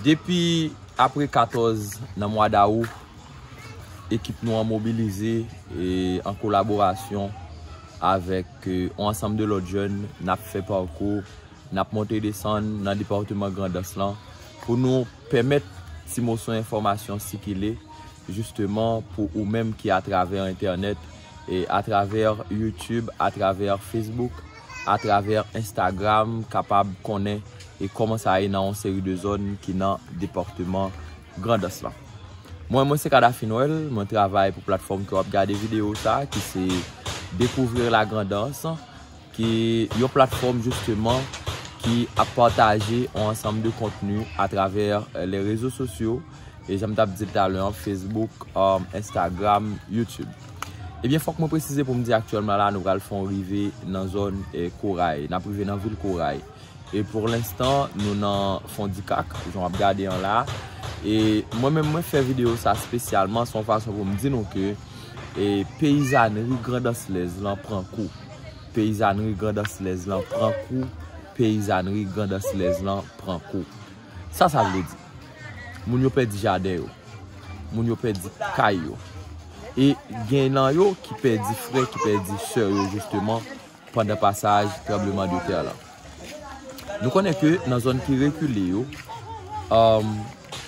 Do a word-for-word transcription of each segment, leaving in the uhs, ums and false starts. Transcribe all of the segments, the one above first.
Depi apre katòz nan mwa dawou, ekip nou an mobilize e an kolaborasyon avèk, e, yon ansanm de lòt jèn, n ap fè pakou, n ap monte desann nan depatman Grandans lan pou nou pèmèt ti moso enfòmasyon sikile, jisteman pou ou menm ki atravè entènèt, e atravè YouTube, atravè Facebook, atravè Instagram, kapab konnen e kòman sa ye nan yon seri de zòn ki nan depatman Grandans lan. Mwen, mwen se Kadafi Noël, mwen travay pou platfòm ke w ap gade videyo sa, ki se Découvrir la Grand'Anse, ki yon platfòm jisteman ki ap pataje yon ansanm de kontni atravè, e, les réseaux sociaux, e jan m t ap di l talè an, Facebook, um, Instagram, YouTube. Ebyen, fòk mwen presize pou m di aktyèlman la, nou pral fè yon rive nan zòn, e, Koray. N ap rive nan vil Koray. E pou lenstan, nou nan Fondikak, jan w ap gade an la. E mwen menm, mwen fè videyo sa espesyalman, se yon fason pou m di nou ke, e, peyizanri Grandanslèz lan pran kou. Peyizanri Grandanslèz lan pran kou. Peyizanri Grandanslèz lan pran kou. Sa sa vle di? Moun yo pèdi jaden yo. Moun yo pèdi kay yo. E gen nan yo ki pèdi frè, ki pèdi sè yo, jisteman, pandan pasaj tranbleman de tè lan. Nou konnen ke nan zòn ki rekile yo, um,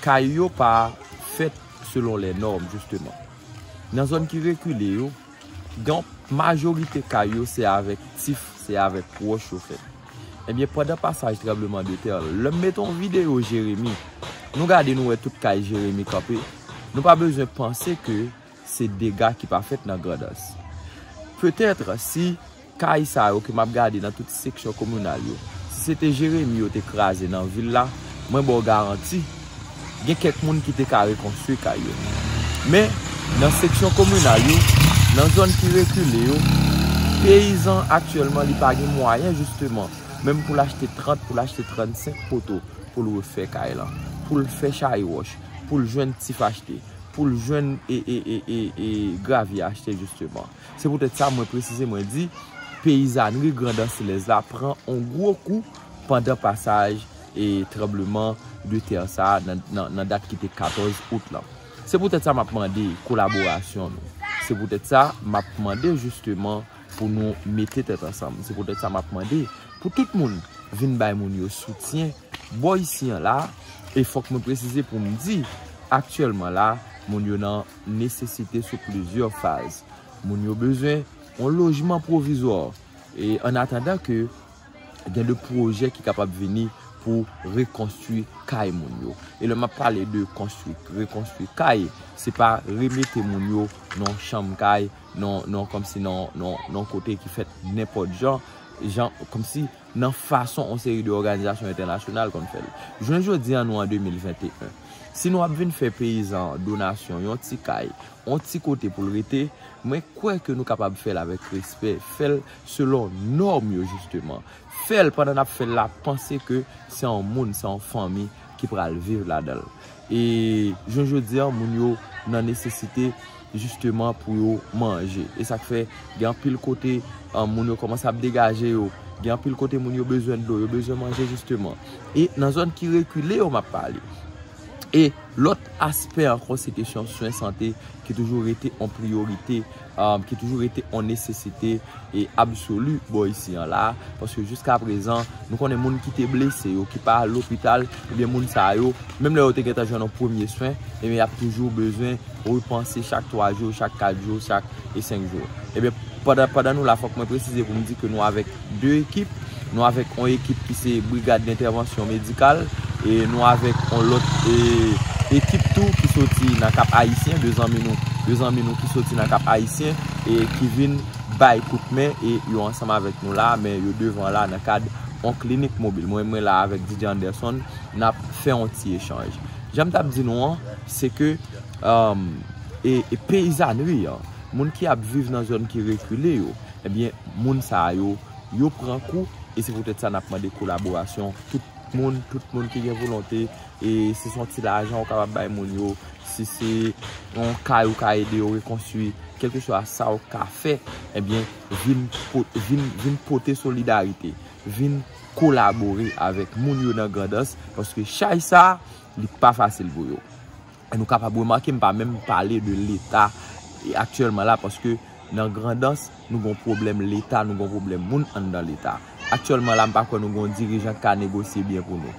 kay yo pa fèt selon lè nòm, jisteman. Nan zòn ki rekile yo, gen majorite kay yo se avèk tif, se avèk wòch yo fèt. Ebyen, pandan pasaj tranbleman de tè lan, lè m mete yon videyo Jeremi, nou gade, nou wè tout kay Jeremi kanpe, nou pa bezwen panse ke se dega ki pa fèt nan Grandans. Petèt, si kay sa yo ke m ap gade nan tout seksyon kominal yo, si se te Jeremi yo te kraze nan vil la, mwen ba w garanti, gen kèk moun ki te ka rekonstwi kay yo. Men, nan seksyon kominal yo, nan zòn ki rekile yo, peyizan aktyèlman li pa gen mwayen jisteman, menm pou l achte trant, pou l achte trannsenk poto, pou l refè kay lan, pou l fè chayi wòch, pou l jwenn tif achte, pou l jwenn e, e, e, e, e gravye achte jisteman. Se poutèt sa mwen presize, mwen di, peyizanri Grandanslèz la pran yon gwo kou pandan pasaj e tranbleman de tè sa nan, nan, nan dat ki te katòz out lan. Se poutèt sa m ap mande kolaborasyon nou. Se poutèt sa m ap mande jisteman pou nou mete tèt ansanm. Se poutèt sa m ap mande pou tout moun vin bay moun yo soutyen bò isi an la. E fòk mwen presize pou m di, aktyèlman la, moun yo nan nesesite sou plizyè faz. Moun yo bezwen yon lojman pwovizwa. E an atandan ke gen de pwojè ki kapab vini pou rekonstwi kay moun yo. E lè m ap pale de konstwi, rekonstwi kay, se pa remete moun yo nan chanm kay, nan, nan, kòmsi nan, nan, nan kote ki fèt nenpòt jan, jan, kòmsi nan fason yon seri de òganizasyon entènasyonal konn fè l. Jounen jodi an, nou an de mil venteyen. Si nou ap vin fè peyizan donasyon yon ti kay, yon ti kote pou l rete, mwen kwè ke nou kapab fè l avèk respè, fè l selon nòm yo, jisteman. Fè l pandan n ap fè l la, panse ke se yon moun, se yon fanmi ki pral viv ladan l. E jounen jodi an, moun yo nan nesesite, jisteman, pou yo manje. E sa k fè, gen anpil kote, an, moun yo kòmanse ap degaje yo. Gen anpil kote, moun yo bezwen dlo, yo bezwen manje, jisteman. E nan zòn ki rekile yo, m ap pale. E lòt aspè ankò, se kesyon swen sante ki toujou rete yon priyorite, um, ki toujou rete yon nesesite e absoli bò isi an la, paske jiska prezan, nou konnen moun ki te blese yo, ki pa al lopital, ebyen moun sa yo, menm lè yo te gentan jwenn yon premye swen, ebyen y ap toujou bezwen repanse chak twa jou, chak kat jou, chak e senk jou. Ebyen, pandan, pandan nou la, fòk mwen presize pou m di ke nou avèk de ekip, nou avèk yon ekip ki se Brigad d'Intervention Médicale, e nou avèk yon lòt, e, ekip tou ki soti nan Kap Ayisyen, de zanmi nou, de zanmi nou ki soti nan Kap Ayisyen, e ki vin bay kout men, e yo ansanm avèk nou la, men yo devan la nan kad yon klinik mobil. Mwen, mwen la avèk D J Anderson, n ap fè yon ti echanj. Jan m t ap di nou an, se ke, um, e, e peyizanri an, moun ki ap viv nan zòn ki rekile yo, ebyen, moun sa yo, yo pran kou, e se poutèt sa n ap mande kolaborasyon tout moun, tout moun ki gen volonte, e si se yon ti lajan ou kapab bay moun yo, si se yon kay ou ka ede yo rekonstwi, kèlkeswa sa ou ka fè, ebyen, vin po-, vin, vin pote solidarite. vin kolabore avèk moun yo nan Grandans, paske chay sa, li pa fasil pou yo. E nou kapab remake, m pa menm pale de Leta, e aktyèlman la, paske nan Grandans, nou gon pwoblèm Leta, nou gon pwoblèm moun anndan Leta. Aktyèlman la, m pa kwè nou gon dirijan k ka negosye byen pou nou.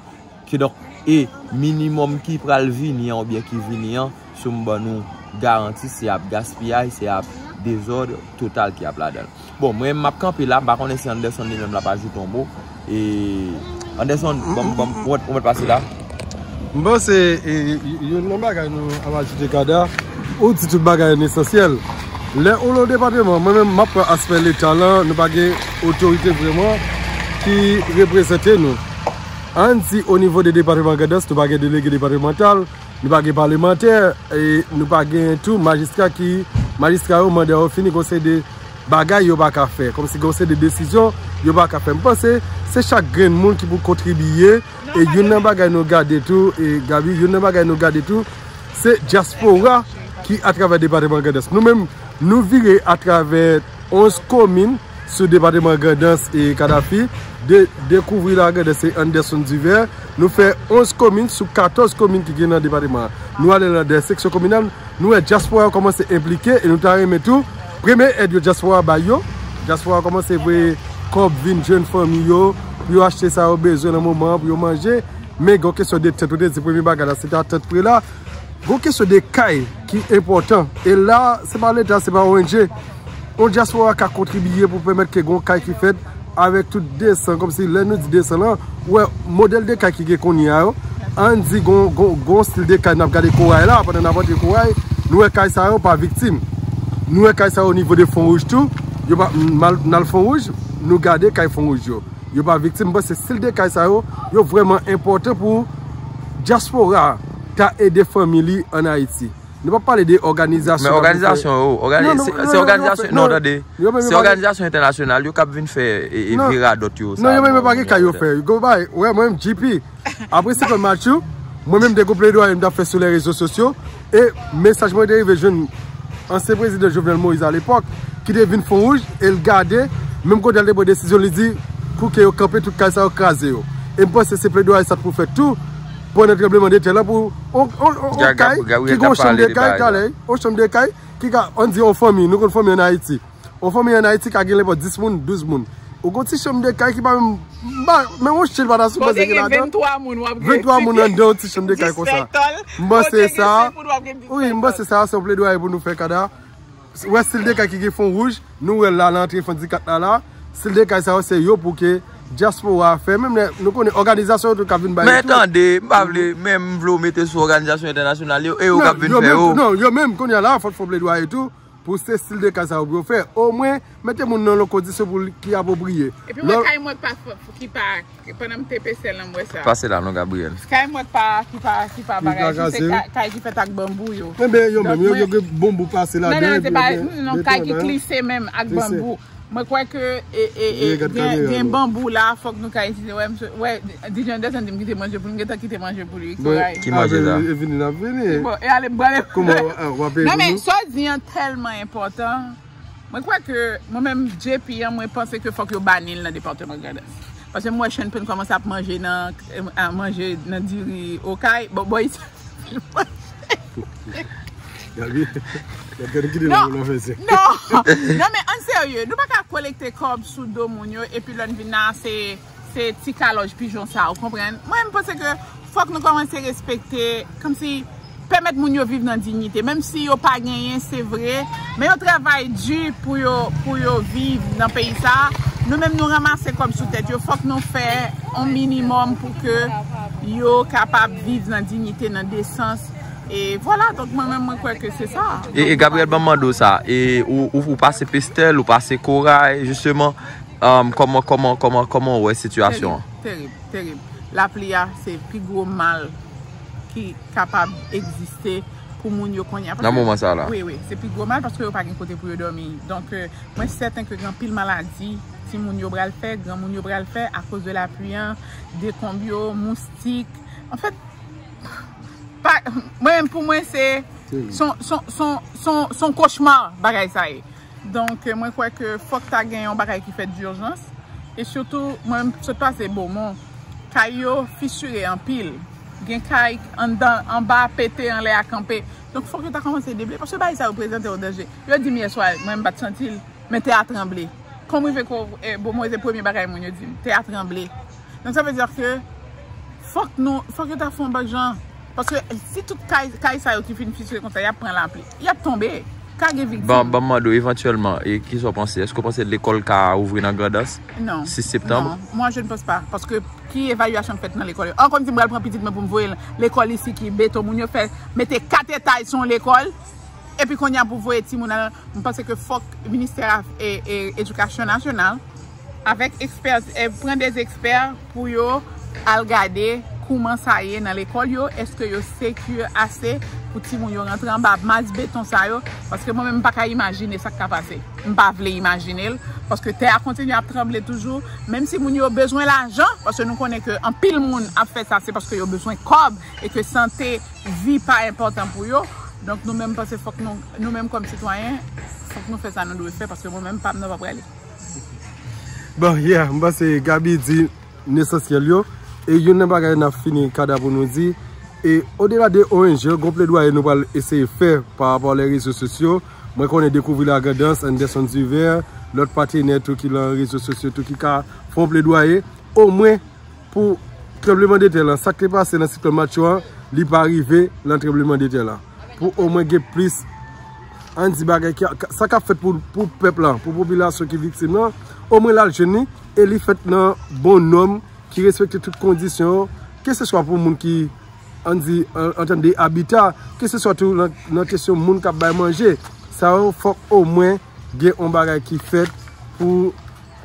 Kidonk, e minimòm ki pral vini an oubyen ki vini an, si m ban nou garanti, se ap gaspiyaj, se ap dezòd total ki ap ladan l. Bon, mwen, m ap kanpe la, m pa konnen si Anderson li menm l ap ajoute yon mo. E, Anderson, bon, bon, ou mèt, ou mèt pase la. M panse, e, y-, youn nan bagay nou ap ajoute, Kada, ou di tout bagay an esansyèl. Lè ou nan depatman, mwen menm, m ap pran aspè Leta lan, nou pa gen otorite vrèman ki reprezante nou. Ann di, o nivo de depatman Grandans, nou pa gen delege depatmantal, nou pa gen palemantè, e nou pa gen tou majistra ki, majistra yo, manda yo fini, gon seri de bagay yo pa ka fè. Kòmsi gon seri de desizyon yo pa ka fè. M panse se chak grenn moun ki pou kontribiye. E youn nan bagay nou gade tou, e Gaby, youn nan bagay nou gade tou, se dyaspora ki atravè depatman Grandans. Nou menm, nou vire atravè onz komin sou depatman Grandans e Kadafi, de, dekouvri la Grandans e Anderson Divert. Nou fè onz komin sou katòz komin ki gen nan depatman an. Nou ale nan de seksyon kominal, nou wè dyaspora yo kòmanse enplike e nou ta renmen tou, premye èd yo dyaspora bay yo, dyaspora kòmanse voye kòb vin jwenn fanmi yo, pou yo achte sa yo bezwen nan moman an, pou yo manje. Men gen yon kesyon de tent, ou te di premye bagay la, se ta tent pre la. Gon kesyon de kay ki enpòtan. E la, se pa Leta, se pa O N G. Yon dyaspora ka kontribiye pou pèmèt ke gon kay ki fèt avèk tout desan, kòmsi lè nou di desan lan, ou wè modèl de kay ki gen kounye a yo, ann di gon, gon, gon stil de kay n ap gade Koray la, pandan n ap antre Koray, nou wè kay sa yo pa viktim. Nou wè kay sa yo o nivo de Fon Wouj tou, yo pa, n al, n al Fon Wouj, nou gade kay Fon Wouj yo. Yo pa viktim, m panse stil de kay sa yo, yo vrèman enpòtan pou dyaspora ta ede fanmi li ann Ayiti. Nou p ap pale de òganizasyon. Men òganizasyon yo, ògani-, se, se òganizasyon, non, tande, se òganizasyon entènasyonal yo k ap vin fè, e, e, viradòt yo. Non, yo menm yo pa gen kay yo fè. Go bay, wè, mwen menm, G P, apre senkant match yo, mwen menm, m te gon pledwaye m t ap fè sou lè rezo sosyo, e mesaj mwen te rive jwenn ansyen prezidan Jovenel Moïse alepòk, ki te vin Fon Wouj, e l gade, menm kote l te pran desizyon, li di, kou ke yo kanpe tout kay sa yo, kraze yo. E m panse se pledwaye sa t pou fèt tou, pandan tranbleman de tè lan, pou on, on, on, on kay ki gen yon chanm de kay, talè, on chanm de kay, ki ka, ann di, on fanmi, nou konn fanmi ann Ayiti. On fanmi ann Ayiti ka gen lenpòt dis moun, douz moun. Ou gon ti chanm de kay ki pa menm, ba, menm on chen pa ta sipoze gen ladan. Ventwa moun anndan yon ti chanm de kay konsa. M panse sa, wi, m panse sa, se yon pledwaye pou nou fè, Kada. Wè stil de kay ki gen Fon Wouj, nou wè l la, nan antre Fandikat la la. Stil de kay sa yo, se yo pou ke dyaspora a fè. Menm lè nou konnen òganizasyon yo tou k ap vin bay yo tou. Men tande, m pa vle, men m vle w mete sou òganizasyon entènasyonal yo, e yo k ap vin fè yo. Non, yo menm, kounye a la, fò n fè pledwaye tou, pou se stil de kay sa yo pou yo fè. Omwen, mete moun nan yon kondisyon pou l, ki apwopriye. Epi mwen kay mwen pa, ki pa, pandan m te pese l, m wè sa. Pase la non, Gabriel. Kay mwen pa, ki pa, ki pa bagay, se kay ki fèt ak banbou yo. Enben, yo menm, yo, yo gen banbou pase ladan, non, non, se pa, non, kay ki klise menm ak banbou. Mwen kwè ke, e, e, e, gen, gen banbou la, fòk nou ka itilize. Wè, msye, wè, D J Anderson di m kite manje pou li, m gentan kite manje pou li. Ki manje sa? E vini, n ap vini. Bon, e ale, m prale. Kòman w ap peye pou nou? Non, men sa w di an tèlman enpòtan. Mwen kwè ke, mwen menm, J P an, mwen panse ke fòk yo bani l nan depatman Grandans. Paske m wè Sean Penn kòmanse ap manje nan, eh, manje nan diri Okay. Bon, bon, isi. Gaby, gade, gade, kite la pou nou fè se. Non, non, men an serye, nou pa ka kolekte kòb sou do moun yo, epi lè n vin la, se, se ti kalòj pijon sa, ou konprann? Mwen, m panse ke fòk nou kòmanse respekte, kòmsi, pèmèt moun yo viv nan diyite. Menm si yo pa genyen, se vre, men yo travay di pou yo, pou yo viv nan peyi sa. Nou menm, nou ranmase kòb sou tèt yo. Fòk nou fè yon minimòm pou ke yo kapab viv nan diyite, nan desans. E vwala, donk mwen menm, mwen kwè ke se sa. E, e Gabriel, ban m mande w sa. E ou, ou, ou pase Pestèl, ou pase Koray, jisteman, um, kòman, kòman, kòman, kòman w wè sitiyasyon an? Terib, terib, terib. Lapli a, se pi gwo mal ki kapab egziste pou moun yo kounye a. Nan moman sa la. Wi, wi, se pi gwo mal paske yo pa gen kote pou yo dòmi. Donk, euh, mwen sèten ke gen anpil maladi timoun yo pral fè, granmoun yo pral fè akoz de lapli an, dekonb yo, moustik. Anfèt, pa, mwen menm, pou mwen, se, se yon, se yon, se yon, se yon, se yon kochma bagay sa ye. Donk, mwen kwè ke fòk ta gen yon bagay ki fèt dijans E sitou, mwen menm sot pase Bomon, kay yo fisire anpil. Gen kay anndan, anba pete, anlè a kanpe. Donk fòk yo ta kòmanse deble, paske bagay sa yo prezante yon danje. Yo di m yè swa, mwen m pa t santi l, men tè a tranble. Kòm rive ko, eh, Bomon, se premye bagay moun yo di m, tè a tranble. Donk sa vle di ke fòk nou, fòk yo ta fè yon lòt jan. Paske si tout kay, kay sa yo ki fin fisire konsa, y ap pran lapli, y ap tonbe. Ka gen viktim. Ban, ban m mande w, evantyèlman, e kisa w panse? Èske w panse lekòl ka ouvri nan Grandans? Non. Sis septanm? Non, moi je ne pense pas. Paske ki evalyasyon k fèt nan lekòl yo? An, konn di m pral pran pitit mwen pou m voye l lekòl isi ki beton, moun yo fè, mete kat etaj sou yon lekòl, epi kounye a pou voye timoun al. M panse ke fòk ministè a, e, e, edikasyon nasyonal avèk ekspè, e, pran de ekspè pou yo al gade kouman sa ye nan lekòl yo, èske yo sekire ase pou timoun yo rantre anba mas beton sa yo, paske mwen menm m pa ka imajine sa k ka pase. M pa vle imajine l, paske tè a kontinye ap tranble toujou, menm si moun yo bezwen lajan, paske nou konnen ke anpil moun ap fè sa, se paske yo bezwen kòb, e ke sante, vi pa enpòtan pou yo. Donk nou menm panse fòk nou, nou menm kòm sitwayen, fòk nou fè sa nou dwe fè, paske mwen menm pa m nan pa prale. Bon, yeah, m panse Gaby di lesansyèl yo. E youn nan bagay n ap fini kada pou nou di, e odela de O N G, gon pledwaye nou pral eseye fè pa rapò lè rezo sosyo. Mwen konnen Découvrir la Grand'Anse, Anderson Divert, lòt patnè tou ki lan rezo sosyo tou ki ka fè yon pledwaye, omwen pou tranblemanntè lan, sa k te pase nan siklòn Matcho an, li pa rive lan tranblemanntè lan. Pou omwen gen plis, ann di bagay ki, sa k ap fèt pou, pou pèp lan, pou popilasyon ki viktim lan, omwen l al jwenn li, e li fèt nan bon nòm, ki respekte tout kondisyon, keseswa pou moun ki, ann di, an, an tèm de abita, keseswa tou nan, nan kesyon moun k ap bay manje. Sa yo, fòk omwen gen yon bagay ki fèt pou,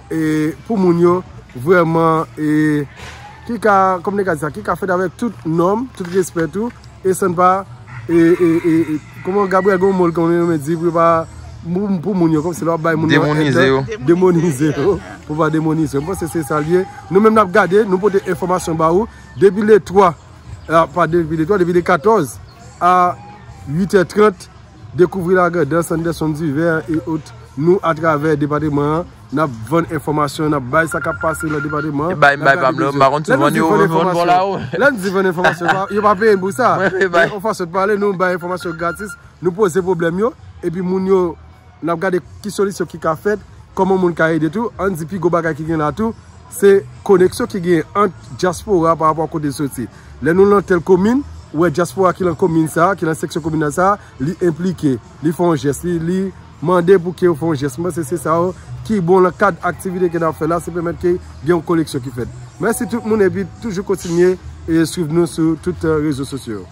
e, pou moun yo vrèman, e, ki ka, kòm nèg ka di sa, ki ka fèt avèk tout nòm, tout respè tou, e san pa, e, e, e, e, kòman Gabriel gon mo l kòm yo di, pou pa, pou, pou moun yo, kòmsi lè w ap bay moun nan demonize yo. Demonize yo, pou pa demonize yo. M panse se sa l ye. Nou menm n ap gade, nou pote enfòmasyon ba ou. Depi le twa, a, pa depi le twa, depi le katòz a uit è trant, Découvrir la Grand'Anse, Anderson Divert et autres, nou atravè depatman an, n ap vann enfòmasyon, n ap bay sa k ap pase nan depatman an. Bay, bay pa m la, m pa konn si vann yo, vann vann la ou. Lè n di vann enfòmasyon, yo pa peye n pou sa. Mwen vle bay. Yon fason de pale, nou bay enfòmasyon gratis, nou poze pwoblèm yo, epi moun yo, n ap gade ki solisyon ki ka fèt, kòman moun ka ede tou. Ann di pi gwo bagay ki gen la tou, se koneksyon ki gen ant dyaspora pa rapò a kote l soti. Lè nou lan tèl komin, ou wè dyaspora ki lan komin sa, ki lan seksyon kominal sa, li enplike, li fè yon jès, li, li mande pou ke yo fè yon jès. Mwen panse se sa yo ki bon lan kad aktivite ke n ap fè la, se pèmèt ke gen yon koleksyon ki fèt. Mèsi tout moun epi toujou kontinye e swiv nou sou tout, eh, rezo sosyo yo.